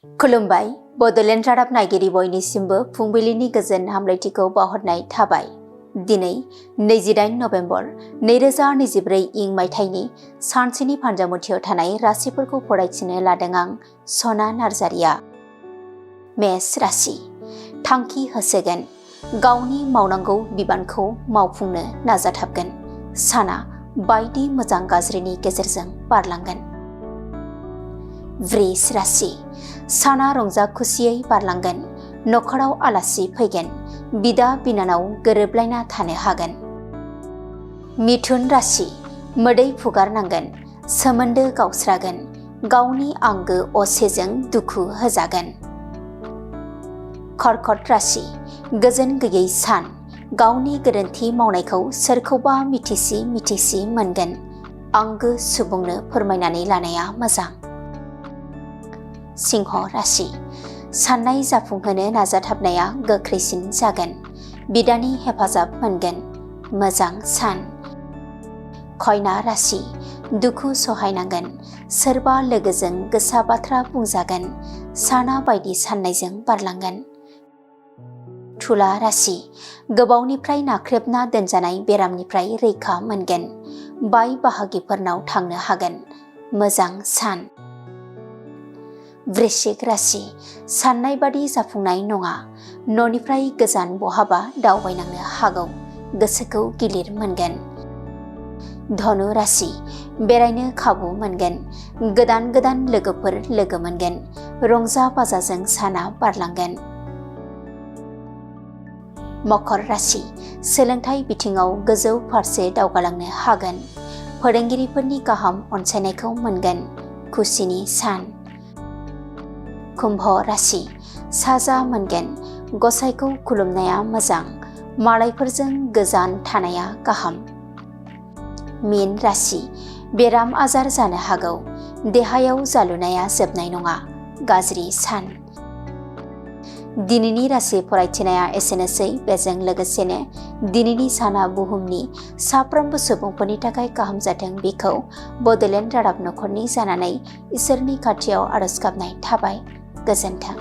खुलुमबाय बड'लेण्ड रादाब नायगिरि बयनिसिमबो फुंबिलिनि गोजोन हामलायथिखौ बावहरनाय थाबाय। दिनै 28 नभेम्बर 2024 इं मायथाइनि सानसेनि फान्जामुथियाव थानाय राशिफोरखौ फरायथिनो लादों आं सना नार्जारिया। मेष राशि थांखि होसोगोन, गावनि मावनांगौ बिबानखौ मावफुंनो नाजाथाबगोन। साना बायदि मोजां गाज्रिनि गेजेरजों बारलांगोन। वृष राशि साना रंजा खुसियै बारलांगोन। नखराव आलासि फैगोन, बिदा बिनानाव गोरोबलायना थानो हागोन। मिथुन राशि मोदै फुगारनांगोन, सोमोन्दो गावस्रागोन, गावनि आंगो असेजों दुखु होजागोन। कर्कट राशि गोजोन गैयै सान, गावनि गोरोन्थि मावनायखौ सोरखौबा मिथिसि मोनगोन। आंगो सुबुंनो फोरमायनानै लानाया मोजां। सिंह राशि साननाय जाफुंहोनो नाजाथाबनाया गोख्रैसिन जागोन, बिदानि हेफाजाब मोनगोन। मोजां सान। कन्या राशि दुखु सहायनांगोन, सोरबा लोगोजों गोसा बाथ्रा बुंजागोन। साना बायदि साननायजों बारलांगोन। तुला राशि गोबावनिफ्राय नाख्रेबना दोनजानाय बेरामनिफ्राय रैखा मोनगोन। बाय बाहागिफोरनाव थांनो हागोन। मोजां सान। वृश्चिक राशि साननाय बादि जाफुंनाय नङा, न'निफ्राय गोजान बहाबा दावबायनांनो हागौ। गोसोखौ गिलिर मोनगोन। धनु राशि बेरायनो खाबु मोनगोन, गोदान लोगोफोर लोगो मोनगोन। रंजा बाजाजों साना बारलांगोन। मकर राशि सोलोंथाइ बिथिङाव गोजौ फारसे दावगालांनो हागोन। फोरोंगिरिफोरनि गाहाम अनसायनायखौ मोनगोन। खुसिनि सान। कुम्भ राशि साजा मोनगोन, गसाइखौ खुलुमनाया मोजां, मालायफोरजों गोजान थानाया गाहाम। मीन राशि बेराम आजार जानो हागौ, देहायाव जालुनाया जोबनाय नङा। गाज्रि सान। दिनैनि राशि फरायथिनाया एसेनोसै। बेजों लोगोसेनो दिनैनि साना बुहुमनि साफ्रोमबो सुबुंफोरनि थाखाय गाहाम जाथों बेखौ बड'लेण्ड रादाब नखरनि जानानै इसोरनि खाथियाव आरज गाबनाय थाबाय। गोजोन्थों।